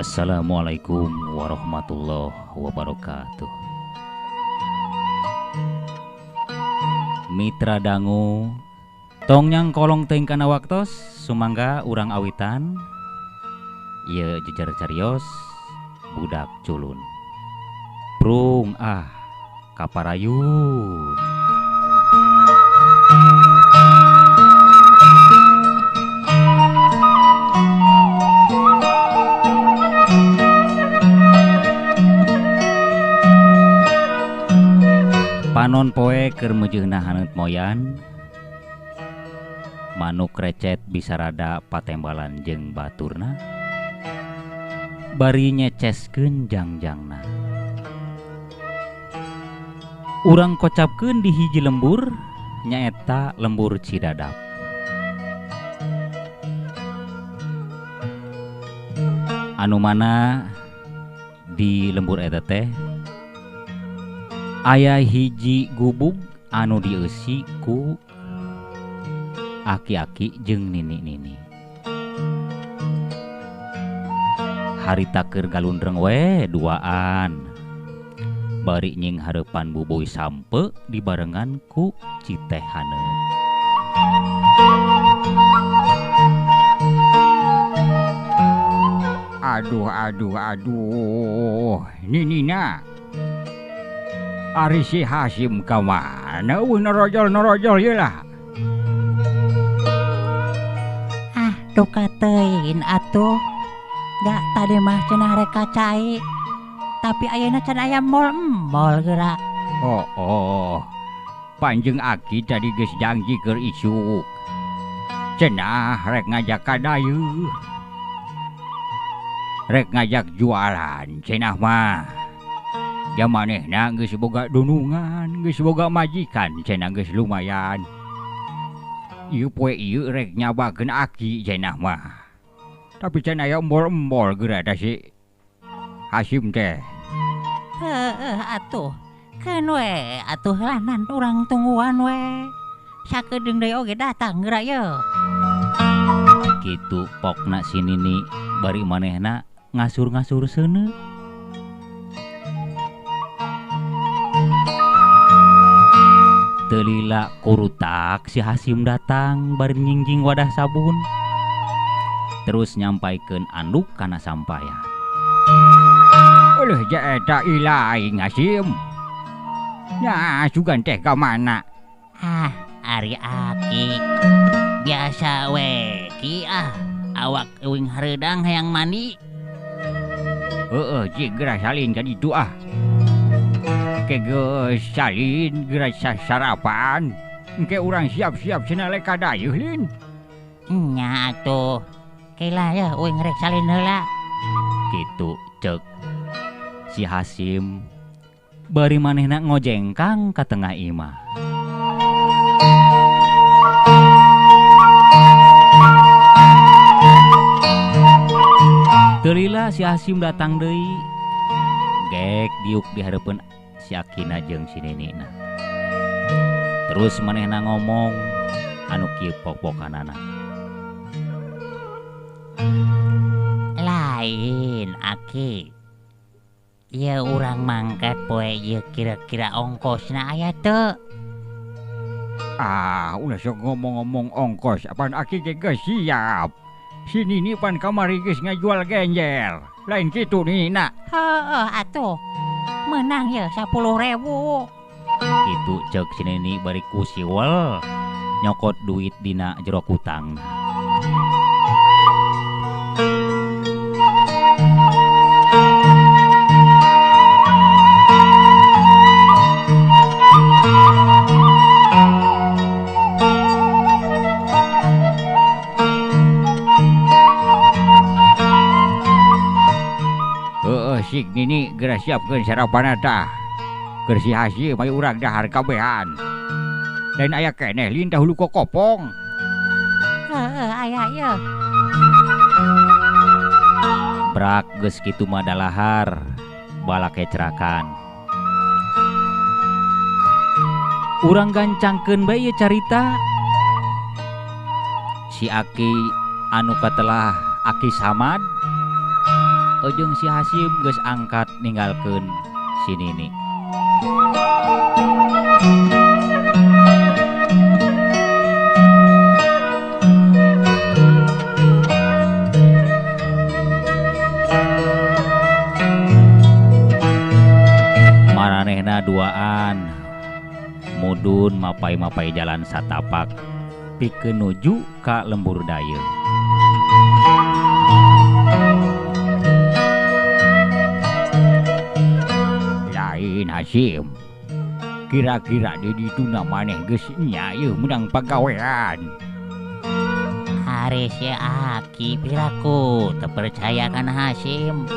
Assalamualaikum warahmatullahi wabarakatuh. Mitra dangu tong nyangkolong teuing kana waktos, sumangga urang awitan ieu jejer carios budak culun. Prung ah kaparayun. Panon poe keur meujeunna haneut moyan, manuk recet bisa rada patembalan jeung baturna, bari nyeceskeun jangjangna. Urang kocapkeun di hiji lembur, nyaeta lembur Cidadap. Anu mana di lembur eta teh aya hiji gubug anu dieusi ku aki-aki jeung nini-nini. Harita keur galundreng we duaan, bari nying hareupan bubuy sampe dibarengan ku citeh haneut. Aduh aduh aduh, ninina. Ari si Hasim ka mana eueuh norojol-norojol ieu lah. Ah, duka teuing atuh. Da tadi mah cenah rek ka cai. Tapi ayeuna can aya mol-mol geura. Oh, oh. Panjeung aki tadi geus janji keur isuk. Cenah rek ngajak ka dayeuh. Rek ngajak jualan cenah mah. Ya manehna geus boga dunungan, geus boga majikan cenah geus lumayan. Ieu poe ieu rek nyabakeun aki cenah mah. Tapi can aya embol-embol geura tah si Hasim teh. Heueuh atuh. Keun we atuh lanan urang tungguan we. Sakedeung deui oge datang geura ye. Kitu pokna si nini bari manehna ngasur-ngasur seuneu. Telila kurutak si Hasim datang bari nyingjing wadah sabun, terus nyampaikeun anduk kana sampayan. Uleuh ja eta ilaing Hasim. Nah, sugan teh ka mana? Ah, ari aki biasa we ki ah, awak euing hareudang hayang mandi. Heueuh, cik geura salin ka ditu ah. Ke geus salin geura sarapan. Engke urang siap-siap cenah lek ka dayeuh lin. Nya atuh. Kela ya uing rek salin heula. Kitu ceuk si Hasim bari manehna ngojengkang ka tengah imah. Teu lila si Hasim datang deui. Gek diuk di hareupeun si akina jeung si nenekna. Terus manehna ngomong anu kieu pok-pokanana. Lain aki. Ieu urang mangkat poe ieu kira-kira ongkosna aya teu? Ah, ulah sok ngomong-ngomong ongkos, apan aki ge geus siap. Si nini pan kamari geus ngajual genjel. Lain kitu nina. Heueuh atuh. Menang ya 10.000. Kitu ceuk si nini bari ku siwel nyokot duit dina jero kutang. Heeh, sik nini geura siapkeun sarapan tah. Keur si Hasim bae urang dahar kabehan. Lain aya keneh lin dahulu kokopong. Heeh, aya ieu. Brak geus kitu mah dalahar balake cerakan. Urang gancangkeun bae ieu carita. Si aki anu katelah Aki Samad Jeung si Hasim geus angkat ninggalkeun si Nini. Maranehna duaan mudun mapai-mapai jalan satapak pikeun nuju ka lembur dayeung. Lain Hasim, kira-kira di dituna maneh geus nya ieu menang pagawean. Ari si Aki piraku teu percaya kana Hasim.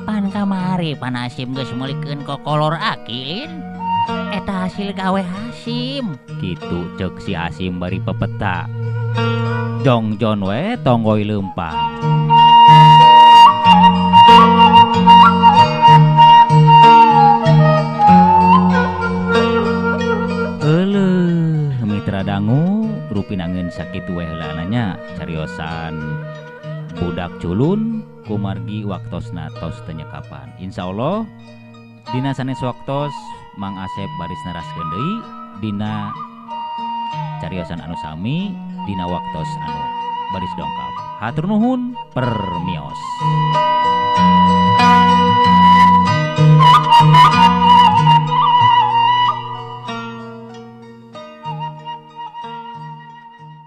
Pan kamari pan Hasim geus meulikeun kokolor Aki lin. Eta hasil gawe Hasim. Kitu ceuk si Hasim bari pepeta. Jongjon we tonggoi leumpang. Euleuh mitra dangu rupinangeun sakitu we heulana nya cariosan budak culun kumargi waktosna tos teu nyekapan. Insyaallah dina sanes waktos Mang Asep baris neraskeun deui dina cariosan anu sami dina waktos anu baris dongkap. Hatur nuhun permios.